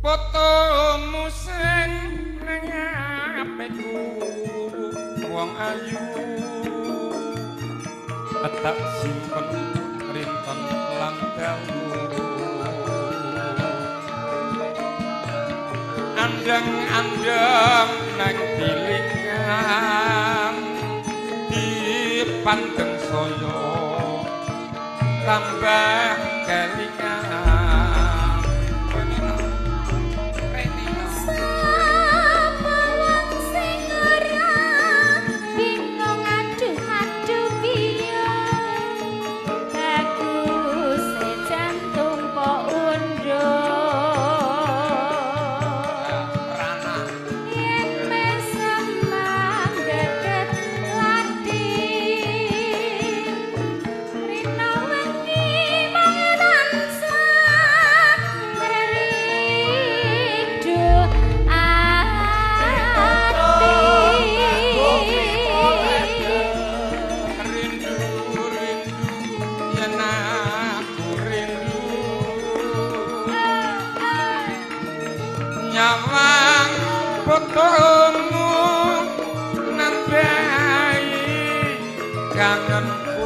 Fotomu sing nang apeku wong ayu tak simpen rinten lan dalu andeng-andeng nang pilingan dipandeng saya tambah kelingan. Sapa wong sing ora bingung aduh-aduh piye bagus jantung kok unduh yen mesem manggedet lati rina wengi mung tansah ngrindu ati. Rindu rindu yen aku rindu nyawang fotomu nambahi kangenku.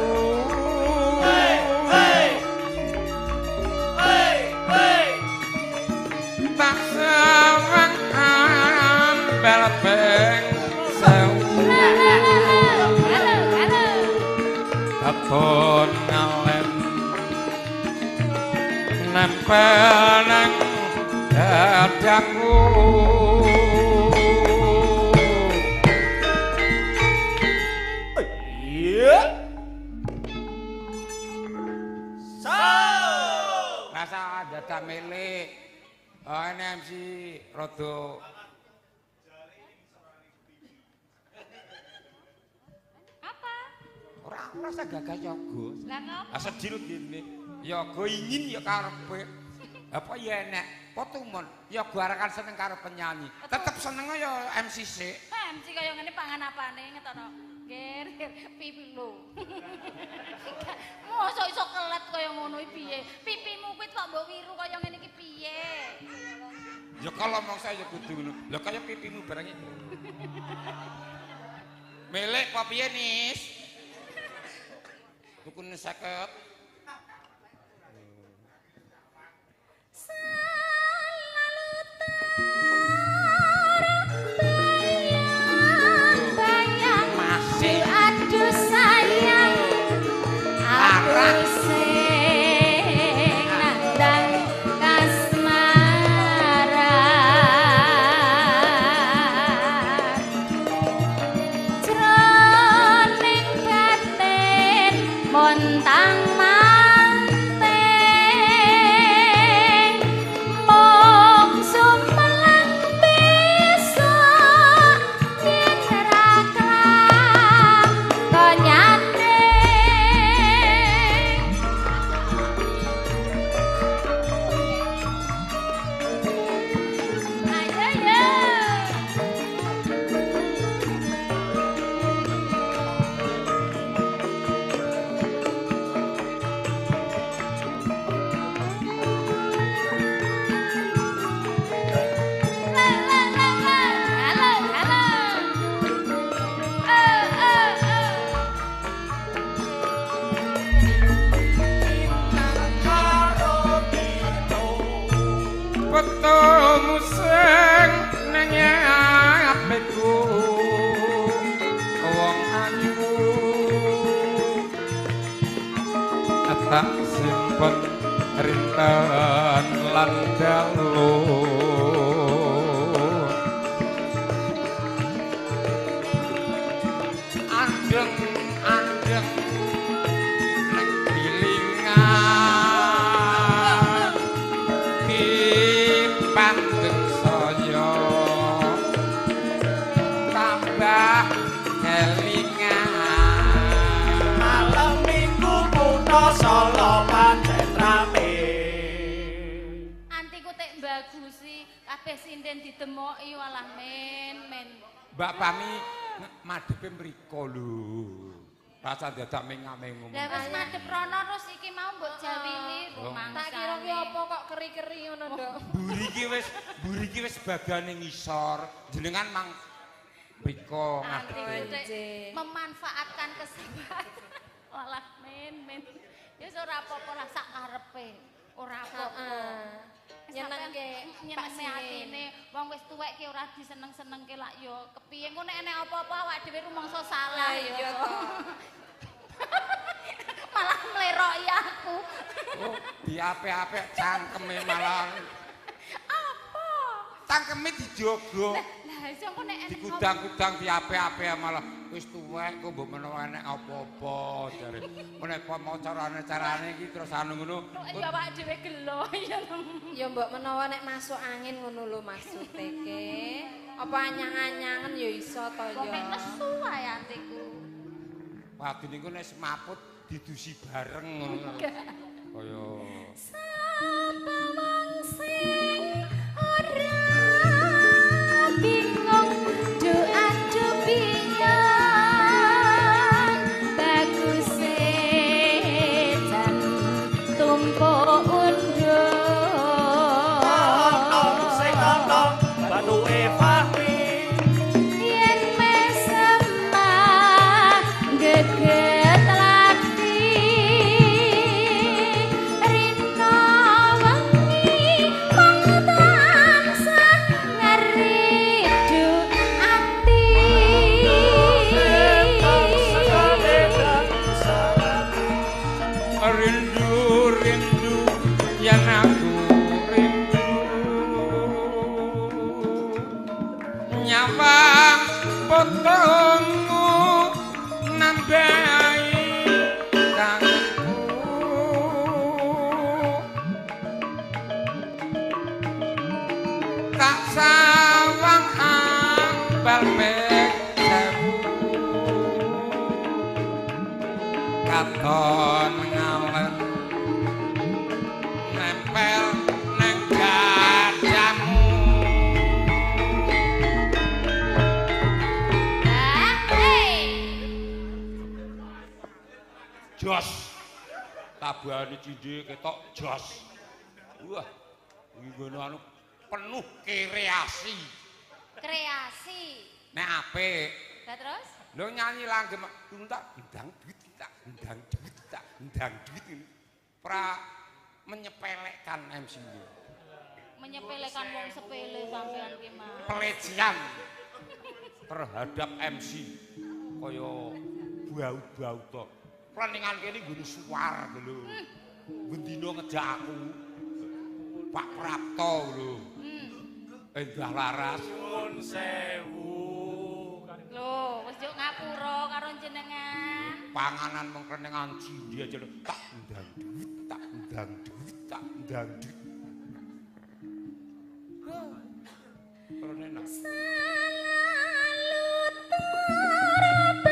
Tak sawang ambal ping sewu Halo, halo. Katon ngalem nempel nang dadaku. Iya. So. Rasa dadak milik. Oh, ini MC rada Apa? ora rasa gagah yoga. Lah ngopo? Ah sedil gini. Yoga ingin ya karepe. Apa ya enek? Apa tumon? Yoga arakan seneng karo penyanyi. Tetep seneng ya MC sik. MC kaya ngene pangan apane ngetono. Ger, pipi lho. Mosok iso kelet kaya ngono iki piye? Pipimu kuwi kok mbok wiru kaya ngene iki piye? Ya kalau mongso ya kudu ngono. Lah kaya pipimu barang iki. Milik apa piye, Nis? Tukune 50. Selalu terbayang-bayang Masih. Aduh sayang aku sing nandang kasmaran jroning batin montang manting mung sumelang besok yen ra kelakonyane. Ayo yo. La la la la. Halo halo. Eh eh eh. Fotomu sing nang apeku wong ayu tak simpen rinten lan dalu andeng-andeng nang pilingan dipandeng saya tambah kelingan. Malam Minggu kutha Solo pancen rame. Antiku tek mbagusi kabeh sinden didemoki walah men men. Mbak Pami madhepe mriko lho. Rasa dadak mengak-mengu. Lah wis madhep rono terus iki mau mbok jawili rumangsane. Tak kira ki apa kok keri-keri ngono, Nduk. Mburi iki wis bagane ngisor. Jenengan mang mriko ngadepe. Memanfaatkan kesempatan. Walah men. Ya ora apa-apa lah sak karepe. Ora apa-apa. Nyenengke Pak atine. Wong wis tuwek ki ora diseneng-senengke lak ya kepiye engko nek enek apa-apa awak dhewe rumangsa salah ya. Malah mleroki aku. Oh, diape-ape cangkeme malah. Apa? Cangkeme dijogo. Lah iso engko nek enek dikudang-kudang diape-ape malah wis tuwek kok mbok menawa enek apa-apa jare. Menek mau carane-carane iki terus anu ngono. Ya awak dhewe gelo ya. Ya mbok menawa nek masuk angin ngono lho maksude ke. Apa anyang-anyangen ya iso to ya. Kok nesu wae atiku. Wadu niku nek semaput didusi bareng ngono. Kaya sapa wong sing ora bingung doa piye baguse jan tumpuk undur sing nonton bathuke Fahmi yen mesema geget lati rina wengi mung tansah ngridu ati. Rindu rindu yen aku rindu nyawang potongmu nambahi kangenku tak sawang ambal pek sewu katon ngalet nempel neng dadamu. Jos tabuhane cindhe ketok jos. Wah, iki ngono anu penuh kreasi. Kreasi. Nek apik. Lah terus? Lho nyanyi langgeng tak ndang duit tak ndang duit tak ndang duit. Pra menyepelekan MC-ne. Menyepelekan wong sepele sampean ki Mas. Pelecehan terhadap MC kaya bau-bau to. Pleningan kene nggone suwar lho. Bendina ngejak aku. Pak Prapto lho. Endah Laras. Nyuwun sewu. Lho, wis yo ngapura karo jenengan. Panganan mung klenengan cindhe aja lho. Tak ndang duit, tak ndang duit, tak ndang duit. Terus enak. Selalu terbayang,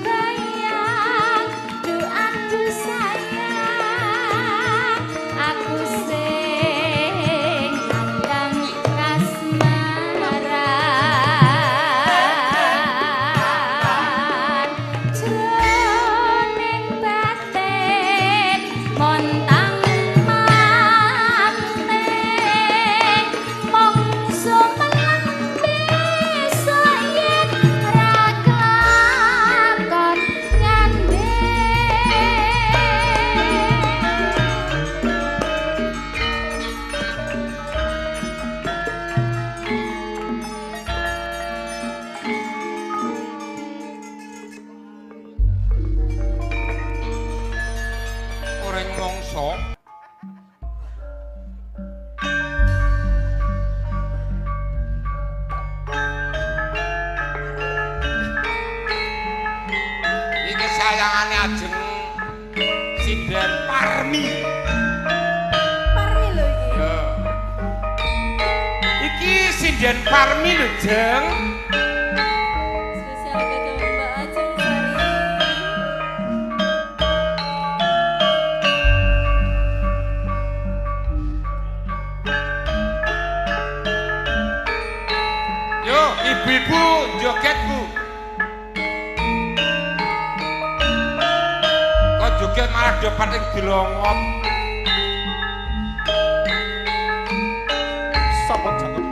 bayang doaku sayang, aku sing nandang kasmaran, jroning batin montang manting, mongso melembe yen ra kelakon ngandhe. Orang mongso iki kesayangane Ajeng Sinden Parmi. Parmi lho iki. Ya. Iki Sinden Parmi lho, Jeng. Spesial kagem Mbak Ajeng Sari. Yo, ibu-ibu joget, Bu. Malah do pating dilongop. Sapa jangkep?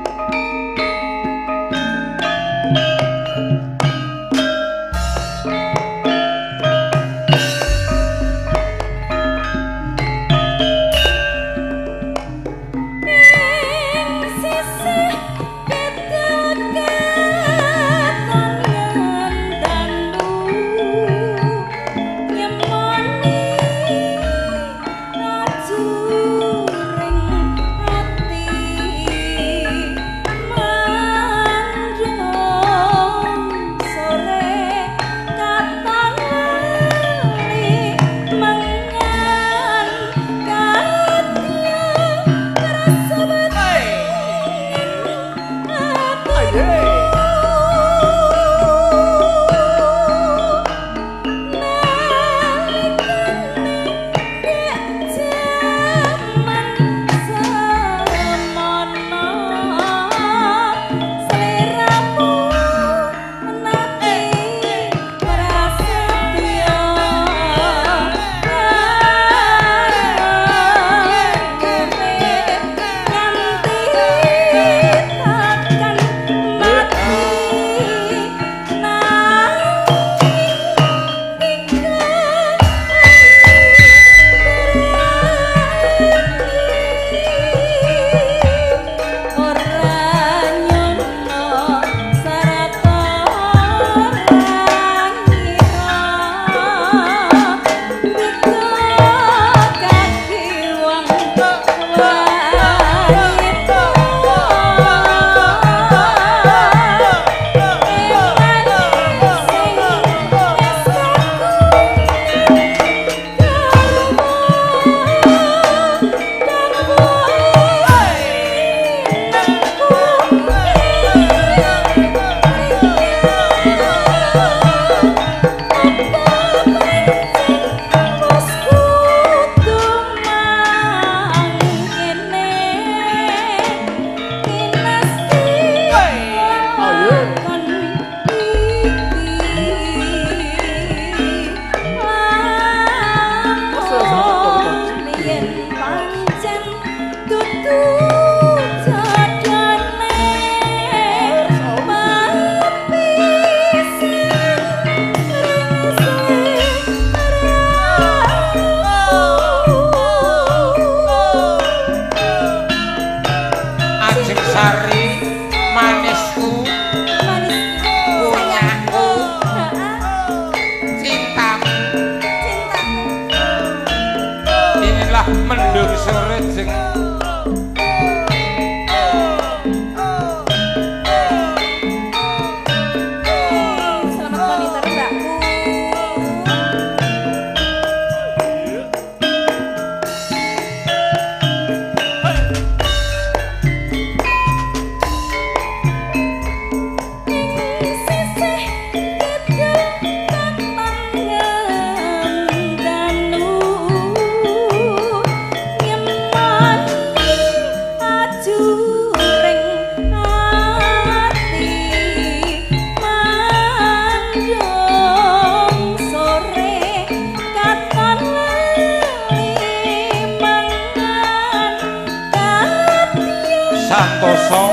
Santoso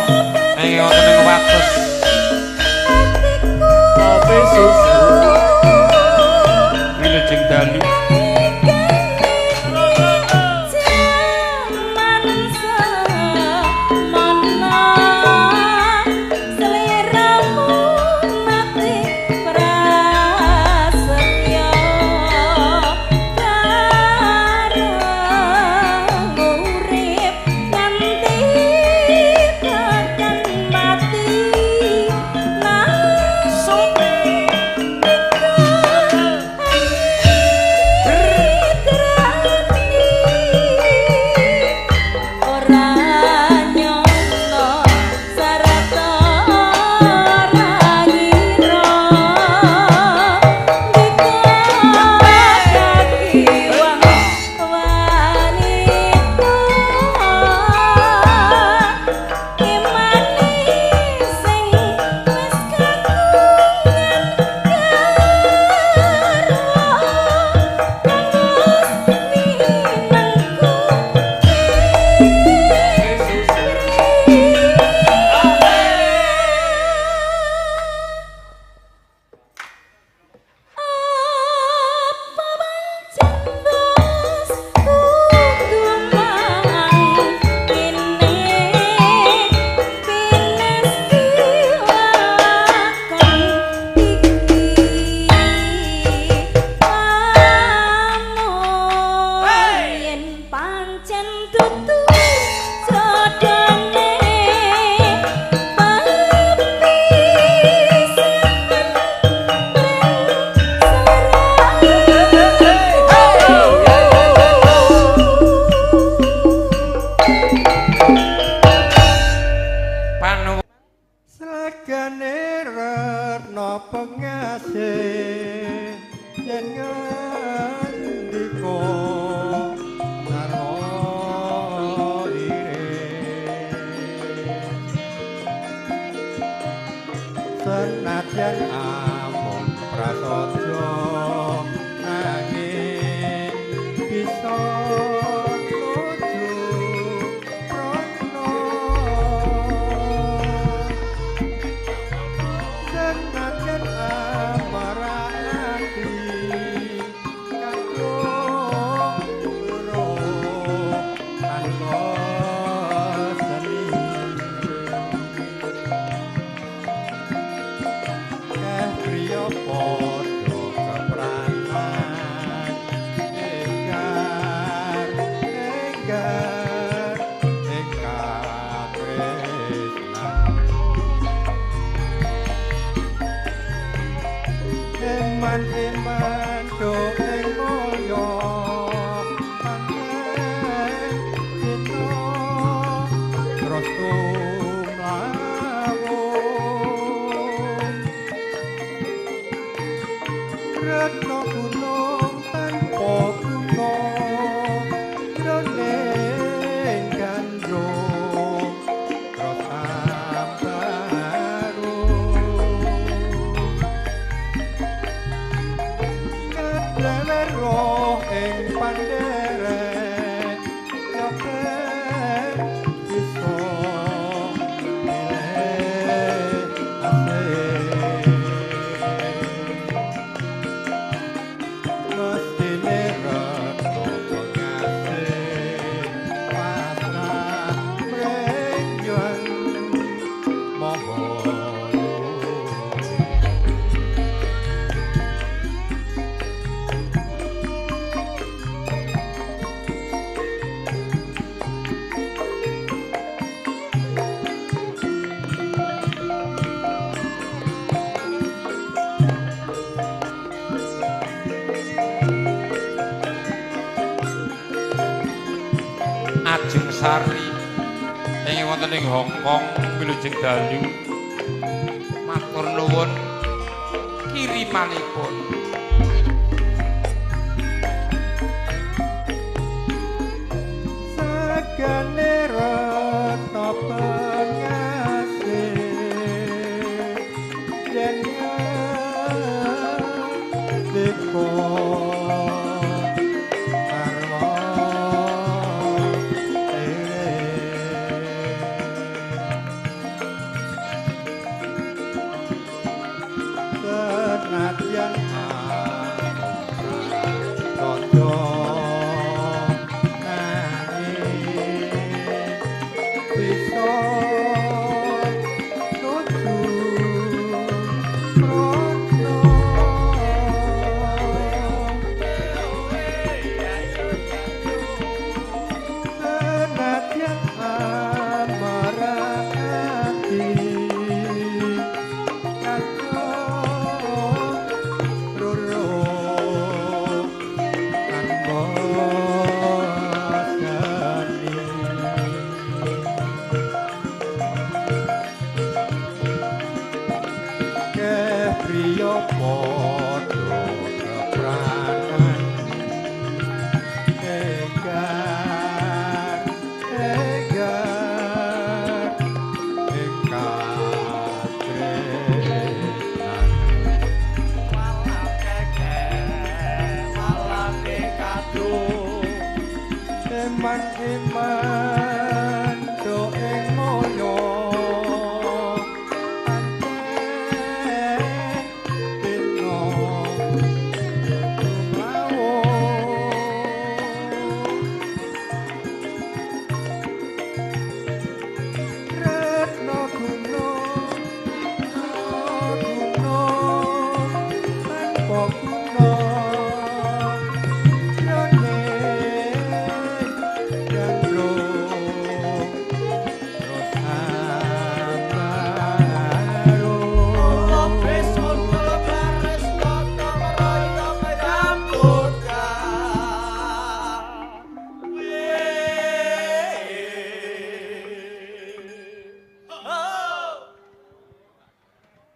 ing wonten ing wates kopi susu wilujeng dalu. Senadyan amung prasaja nanging bisa nuju rono. Senadyan amara ati kadung weruh tanpa seni. Keh priya padha kepranan enggar enggar ing katresnan. Eman eman do ing mulya pancen dina terus tumlawu. Retno gunung tanpa guna jroning gandrung terus ambaru. Kadlewer roh ing pandherek ya ben bisa milih asih. Mestine retno pengasih pasrah mring Yang Maha Luhur. Ajeng Sari ing wonten ing Hong Kong wilujeng dalu matur nuwun kirimanipun. Sagane retno pengasih yen ngendika karma dhewe. Senadyan amung prasaja nanging bisa nuju rono. Senadyan amara ati kadung ruruh tanpa seni. Keh priya padha kepranan enggar enggar ing katresnan. Eman eman do ing mulya pancen dina tumlawu. Retno gunung gunung tanpa guna jroning gandrung terus ambaru.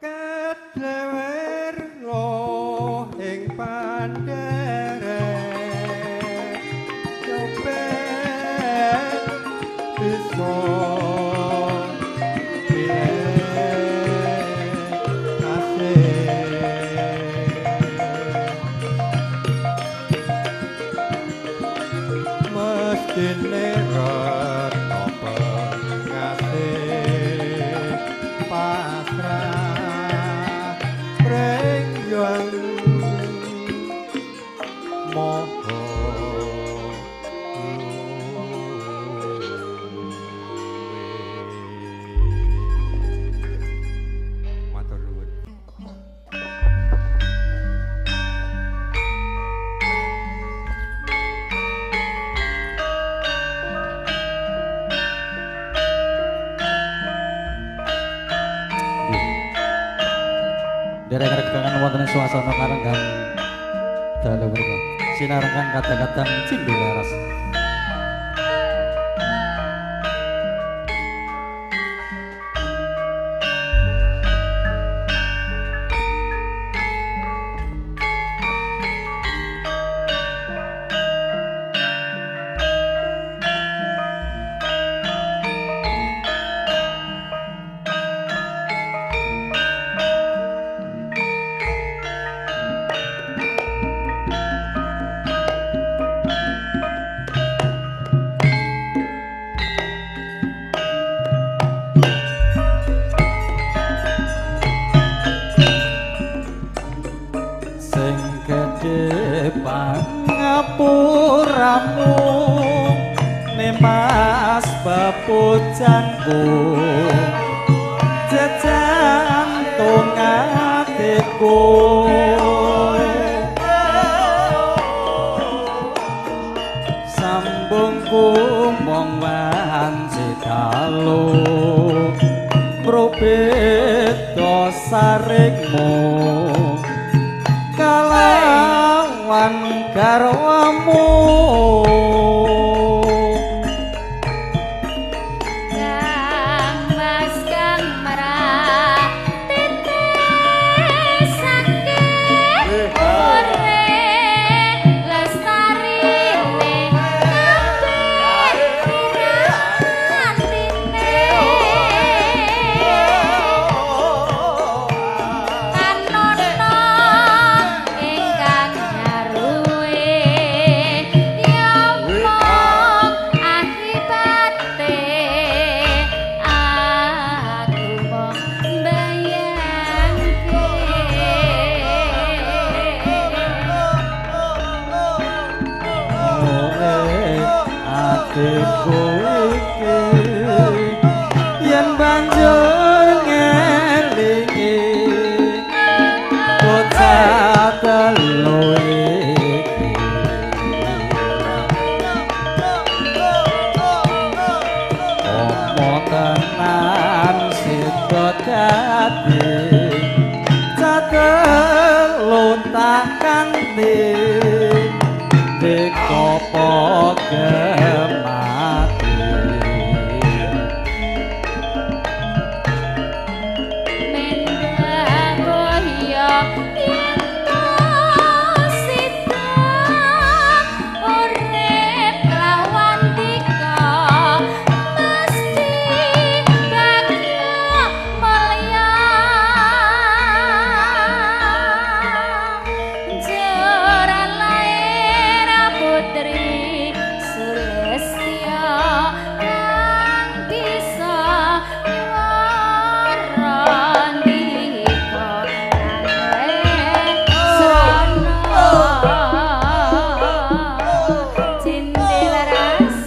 Kadlewer roh ing pandherek coben bisa pilih. Nderek regangan wonten swasana karenggan dalu punika. Sinarengan kadang-kadang cindhe laras. Pangapuramu Nimas pepujanku jejantung atiku sambungku mung wanci dalu probeda sarikmu kalawan garwamu. Kang Mas kang marah titesake urip lestarine kabeh pirantine tanana ingkang nyaruwe ya mung akibate aku mung mbayangke. Ore atiku iki yen banjur ngelingi bocah telu iki opo tenan sida dadi catelu tak kanthi dikopo gemati. Mendang yen to sida urip lawan dika mesti bagya mulya jora lair putri Sulistya kang bisa nyuwara ndika srana cindhe laras.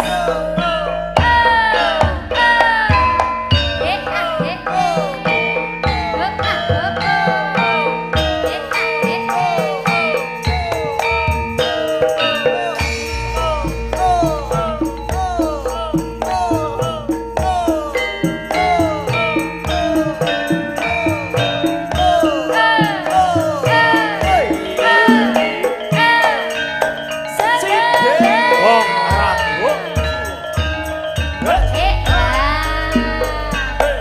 Eh ah eh oh ah oh eh ah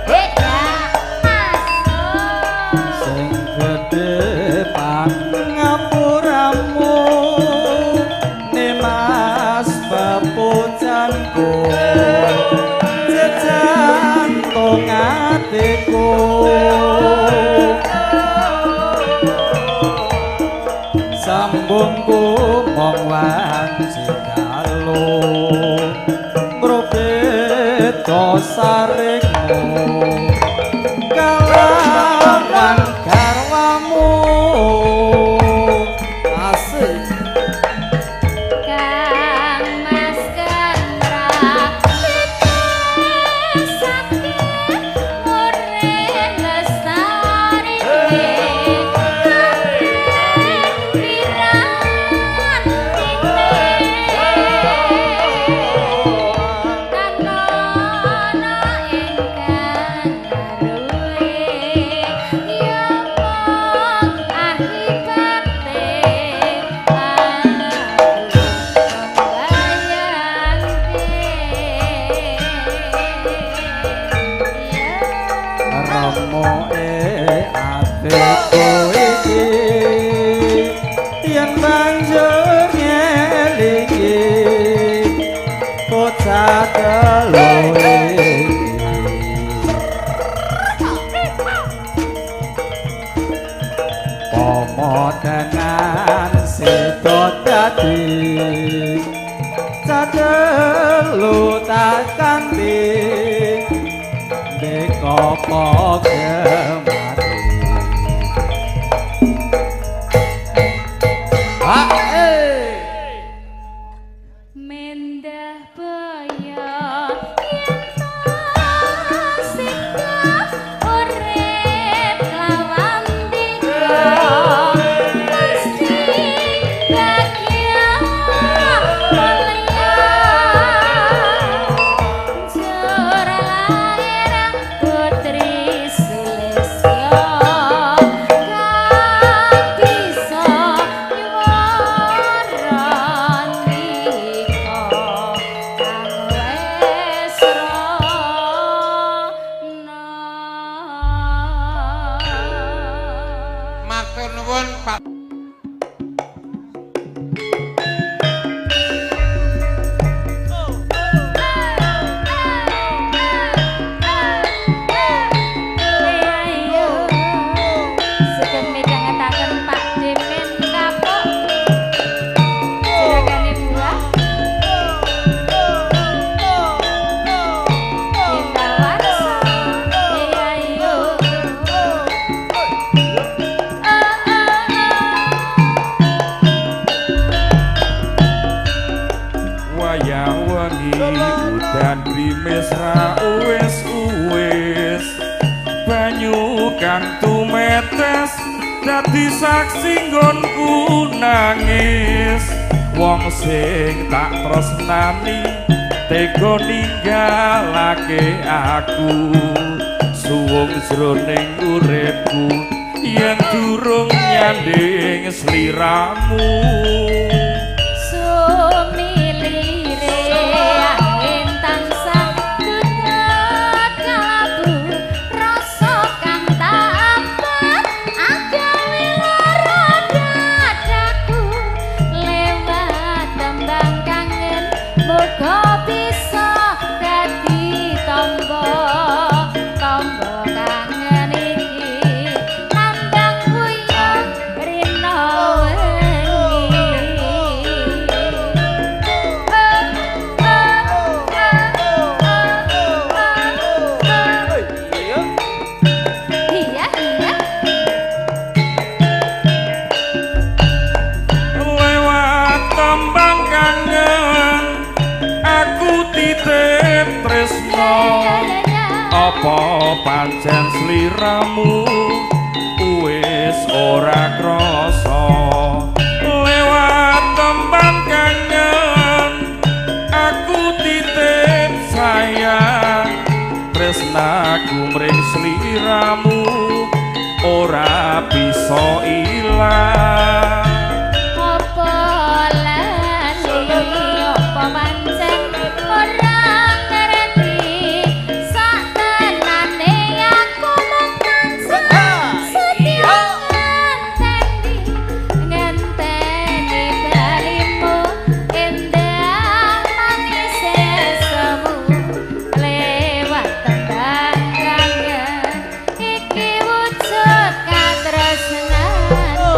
eh oh. Wong Ratu. Sing gedhe pangapuramu Nimas pepujanku jejantung atiku sambungku mung wanci dalu ngrobeda sarikmu kalawan garwamu asik. Kang Mas Kandra titesake urip lestarine kabeh pirantine tanana ingkang Remoke atiku iki yen banjur ngelingi bocah telu iki. Pomo dengan sedo dadi telu tak kanthi dekopo gemati. Ha mendah baya yen tasih urip lawan tiga mesti bahagia mulya jur lahir putri Sulistya kang bisa nyuwara ndika kang wis rono. Matur nuwun Pak. Sugeng midhangetaken Pak Demen Kapuk. Juragane buah. Endang warsa. Ayo. Wayah wengi udan grimis ra uwis-uwis, banyu kang tumetes dadi saksi nggonku nangis. Wong sing tak tresnani tega ninggalake aku, suwung jroning uripku yen durung nyanding sliramu. Sumilire angin tansah tutet kalabu rasa kang tapat agawe lara dadaku lewat tembang kangen muga bisa dadi tombo tombo kangen iki nambang wuyung rina wengi. Iya, iya. Lewat tembang kangen aku titip tresno, apa pancen sliramu wis ora krasa. Lewat tembang kangen aku titip sayang, tresnaku mring sliramu ora bisa ilang. Apa lali apa pancen ora ngerti sak tenane aku mung tansah setya ngenteni ngenteni balimu endah manis semu lewat tembang kangen iki wujud katresnanku.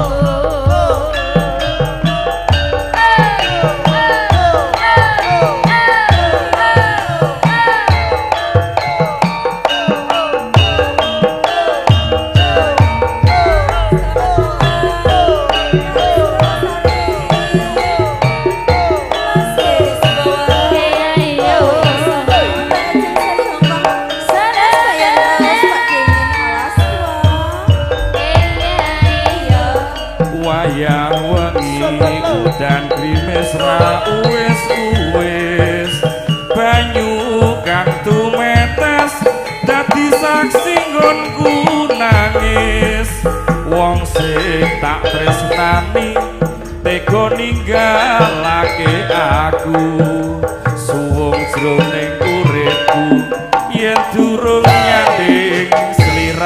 Wayah wengi udan grimis ra uwis-uwis, banyu kang tumetes dadi saksi nggonku nangis. Wong sing tak tresnani tega ninggalake aku, suwung jroning uripku yen durung nyanding sliramu.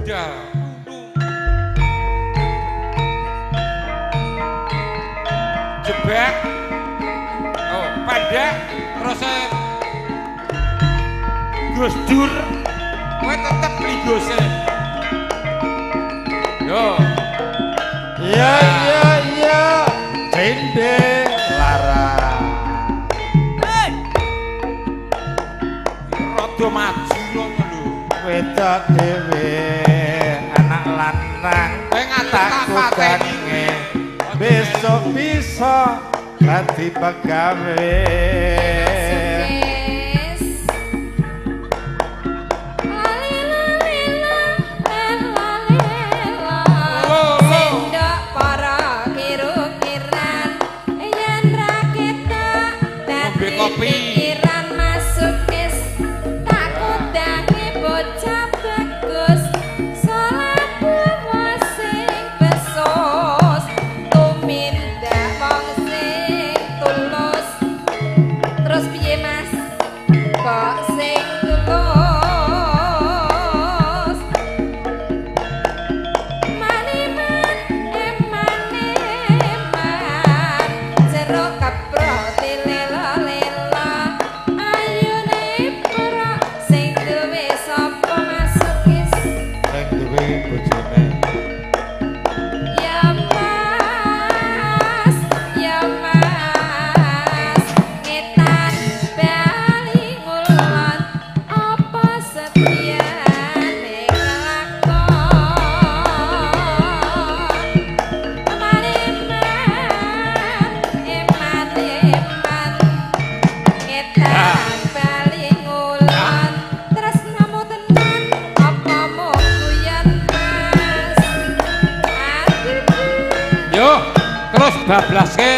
Budal. Jebak. Oh, pendek terus Gus Dur. Kowe tetep bligose. Yo. Iya iya iya. Cinde Lara. Rada maju ngono lho. Wedok dhewe anak lanang Kowe nganti tak pateni. kudange. Besok bisa dadi pegawe. Sukses. Lali-lali-la, la-la-la. Lo, lo. Sendok para kira-kiran yen ra ketok Ngombe dadi kopi. pikiran masuk kes tak kudangi bocah bagus salat buwa sing besos tumindak wong sing tulus. Terus piye Mas? Kok sing tulus? Maniman eman-eman jero kepro tilelo-lelo ayune pro sing duwe sapa masuk is Sing duwe bojone. Ya Mas, ya Mas, ngetan bali ngulon apa setiane kelakon. Eman-eman, eman-eman, ngetan bali ngulon tresnamu tenan apa mung guyon Mas? Atiku. Yo, terus bablaske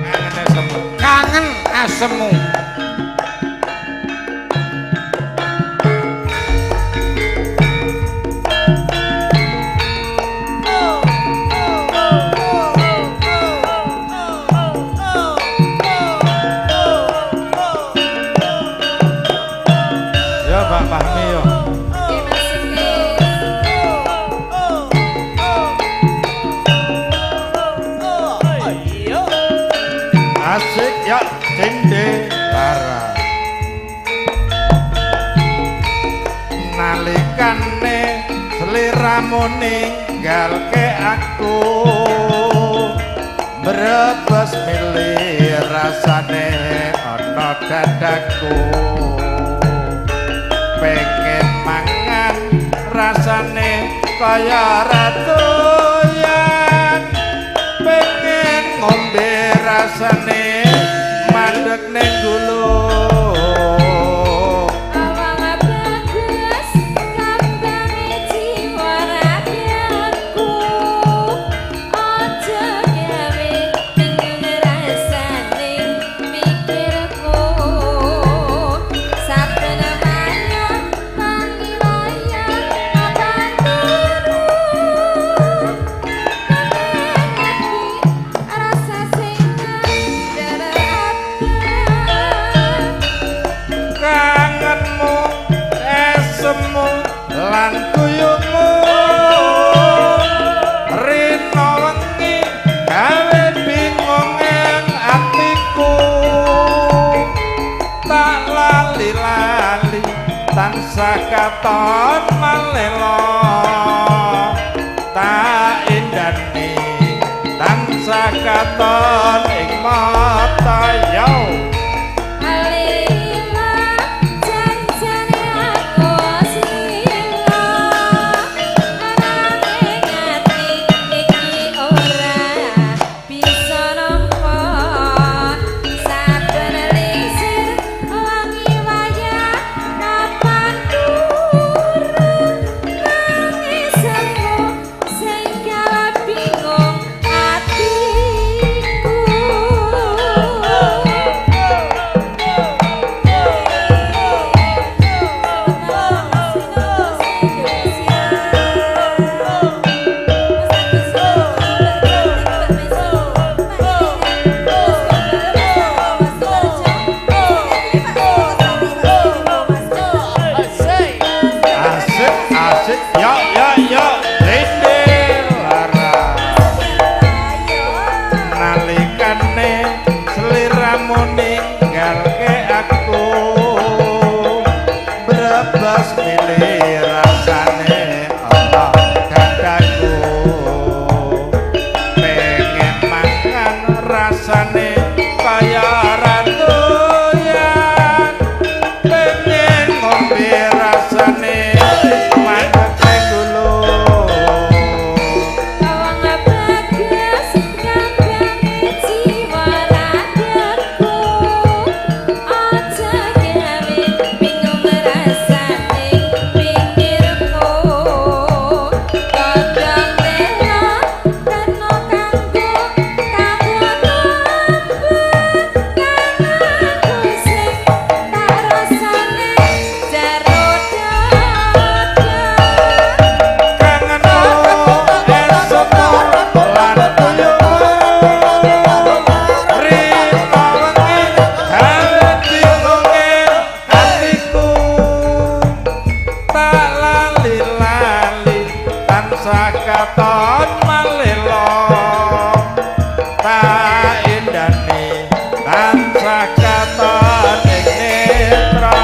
Kangen esemu. kangen asemu. Yo Pak Fahmi yo. Oke, Mas Sukses. Asik ya Cinde Lara. Nalikane sliramu ninggalke aku. Brebes milih rasane ana dadaku. Pengen mangan rasane kaya ratuyan. Pengen ngombe rasane mandek ning gulung. Awang bagus kambange jiwa ragaku. Aja gawe bingung rasane pikirku. Saben waya tangi waya kapan turu. Ati rasa sing Kangenmu, esemu lan kuyumu. Rino wengi gawe bingung ing atiku. Tak lali-lali tansah katon malelo. Tak indani tansah katon ing mata yo. Alila janjane aku sila ananging ati iki ora bisa nampa saben lisir wangi wayah kapan turu nangismu sing gawe bingung atiku. Brebes milih rasane ana dadaku pengen mangan rasane kaya rantuyan pengen ngombe rasane mandeke gula. Wong bagus kabare jiwa ragaku aja gawe bingung rasane pikirku kadang tela kena kanggo kanggo aku sing tak rasane jero dada. Kangen esuk lan tuyungmu rina wengi gawe bingunge atiku tak lali-lali tansah katon malelo tak indane tansah katon ing netra.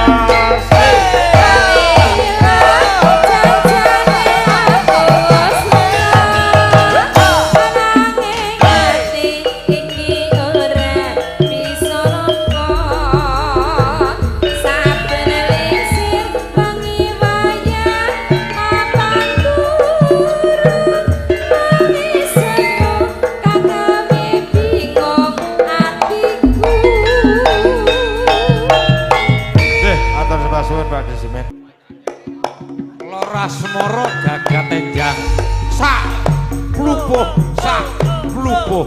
Nggih, matur sembah suwun Pak Desimen. Lora Semara gagat enjang sak plupuh sak plupuh.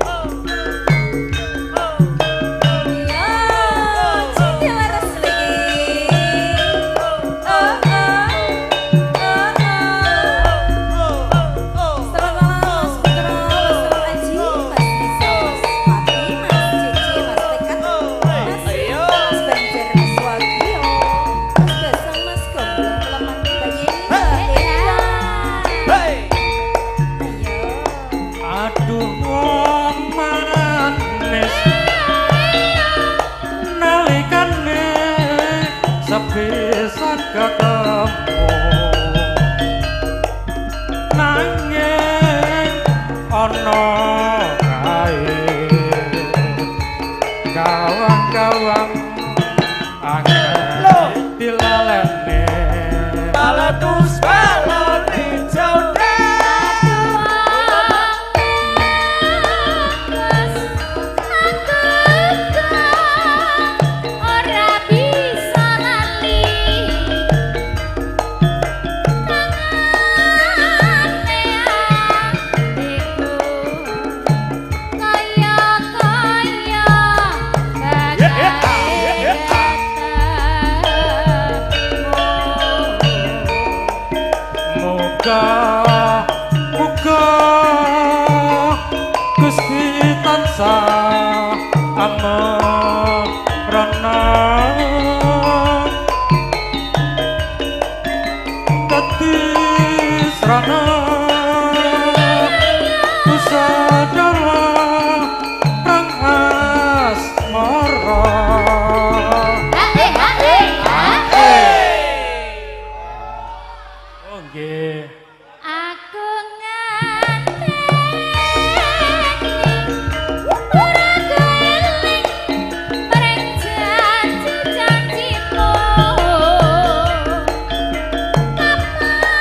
Aduh wong manis nalikane sepisan ketemu nanging ana kae kawang-kawang angel dilalene. Balatus balone jauh. Ora bisa lali tangane atiku kaya kaya bakal Muga muga Gusti tansah amarana dadi srana usadara rang asmara. Oh nggih. Aku nganteni ora keling bareng janji-janjimu kapan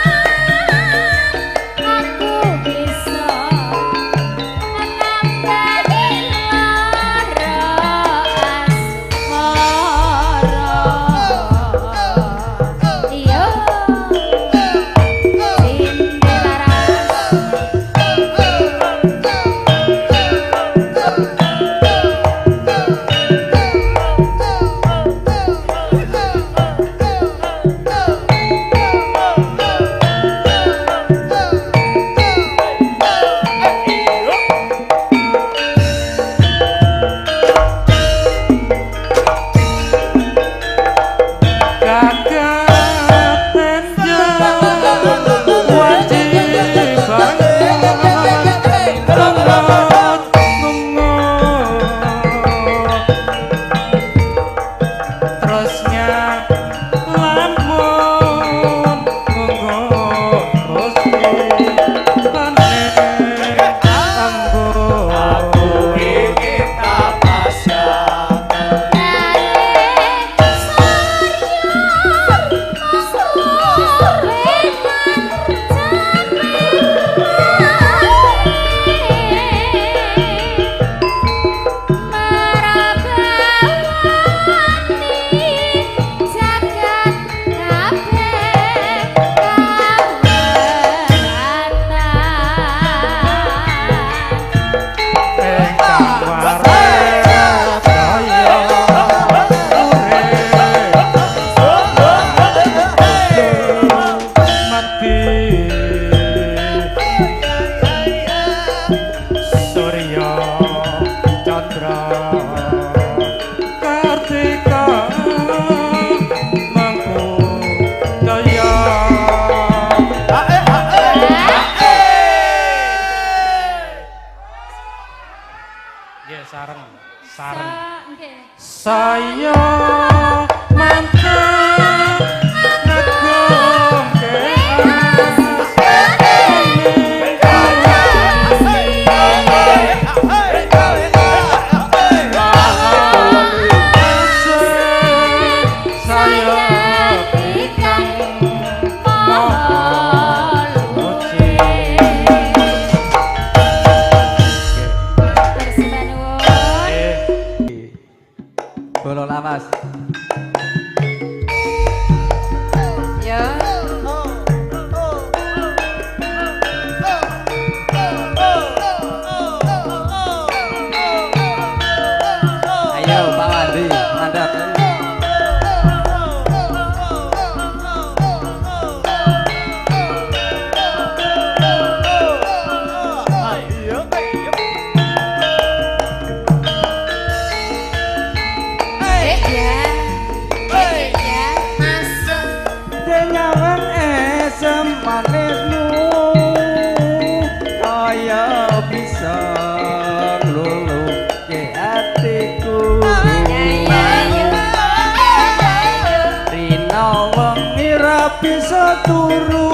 bisa turu.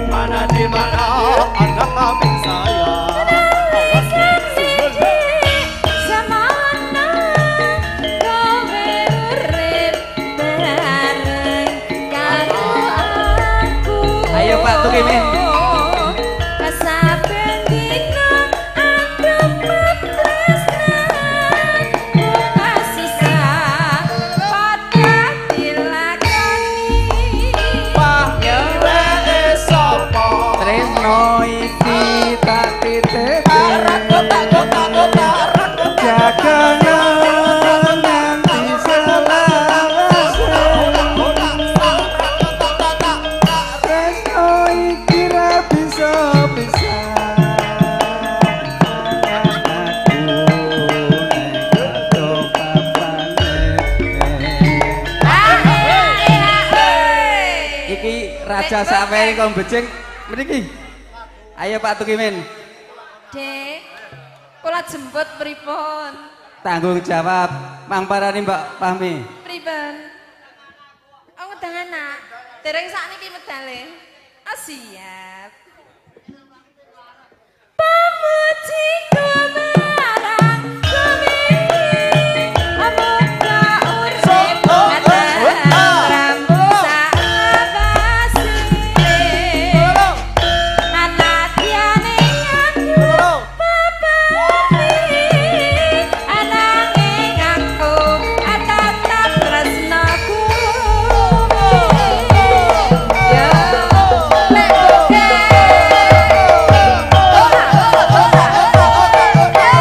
Mana di mana anak kambing saya. Awas. Semono kowe urip bareng karo aku. Ayo, Pak Tukimin. Saben dina aku tresnan, bunga susah padha dilakoni. Yo. Tresno iki tak titip. Jagangan nganti selawase. Tresno iki ra bisa pisah. Aku nek adoh papane. Iki raja sampe kok becing mriki. Ayo Pak Tukimin, Dek, kula jemput pripun? Tanggung jawab mang parani Mbak Fahmi. Pripun? Oh, ngedang anak. Dereng sakniki medale. Oh, siap. Pamujiku marang Gusti, amuga urip tentrem saawase. Anadyane aku papane, ananging aku tetep tresnaku. Ya, lek buke. Ora, ora, ora, ora.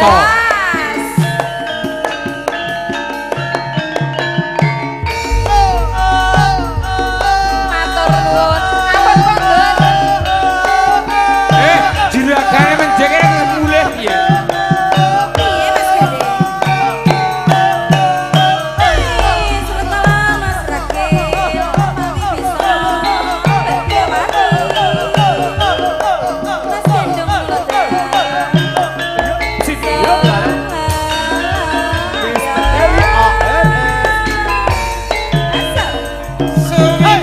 Yanto. Matur nuwun. Ampun kondur. Juragane menjeke mulih piye? Piye Mas Gede? Selamat Mas Rakil. Mati bisa. Mati. Mas gendong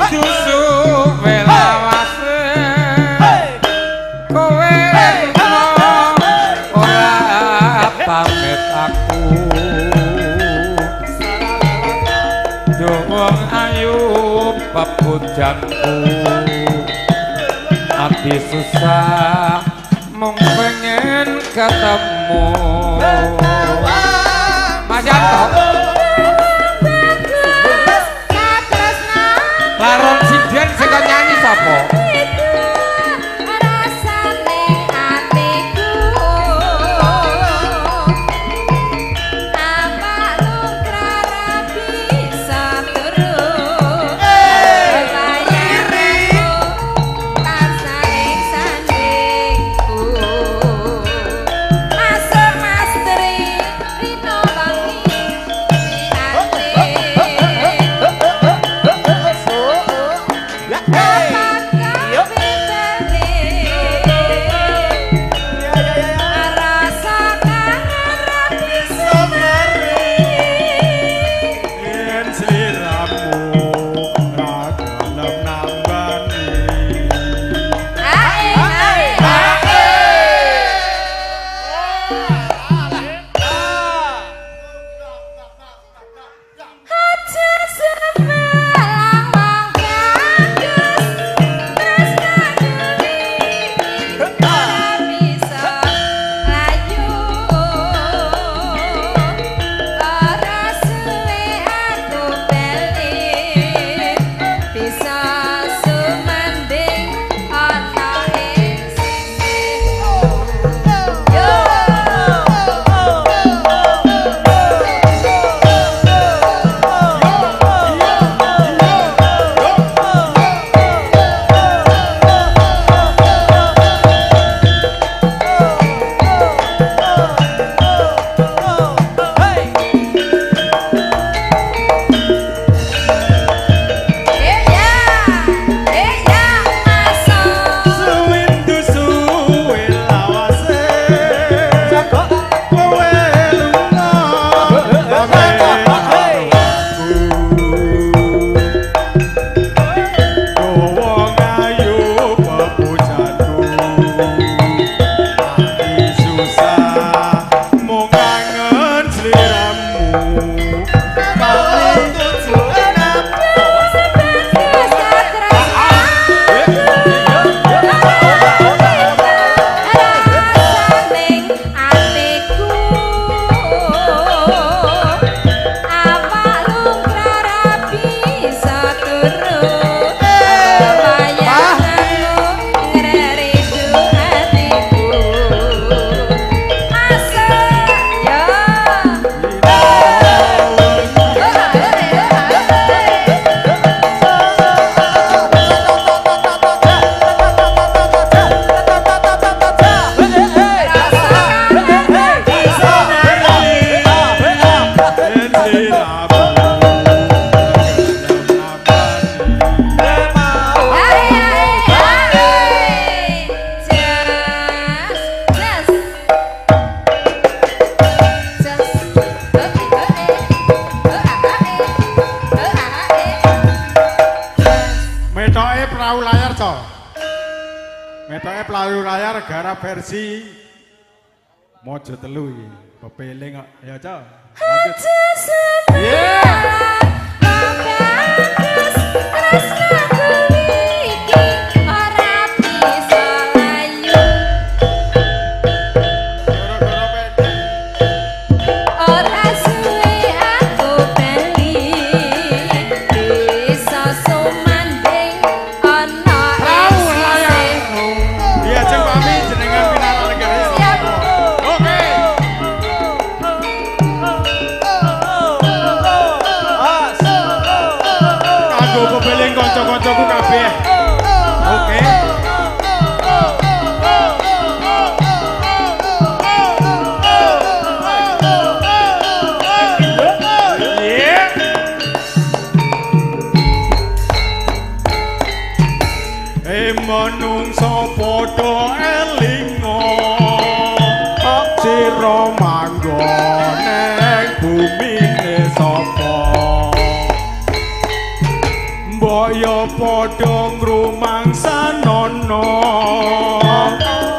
Suwi suwe lawase. Kowe ora pamit aku. Wong ayu pepujanku. Ati susah mung pengen ketemu. Mas Yanto, laron sinden sing kon nyanyi sapa? Yen sliramu ra gelem nambani. Suwindu suwe lawase. Kowe lunga pamit karo aku. Wong ayu pepujanku. Ati susah mung kangen sliramu. Yen sliramu gelem nambani. Metoke perahu layar, Co. Metoke perahu layar garap versi Mojo Telu iki. Pepeling kok. Ya, Co. Lanjut. Yeah. Goro-goro pendek. Ora suwe aku bali bisa sumanding ana ing sisihmu. Iya, Jeng, pamit jenengan pinarak negeri. Siap. Oke. Menungso padha elinga sira manggon ning bumine sapa mbok ya padha ngrumangsanono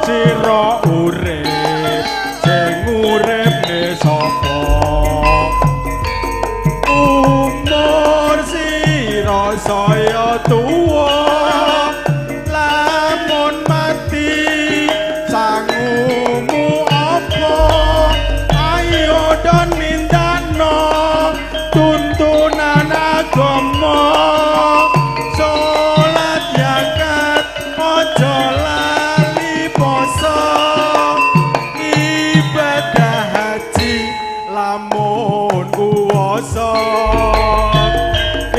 sira urip sing uripne sapa umur sira saya tuwa lamun mati sangumu apa ayo don nindakno tuntunan agama salat zakat aja lali poso ibadah haji lamun kuwasa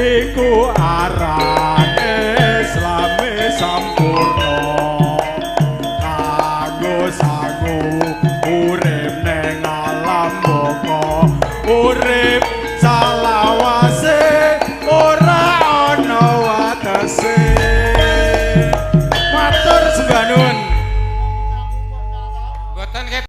iku arane islame sampurna.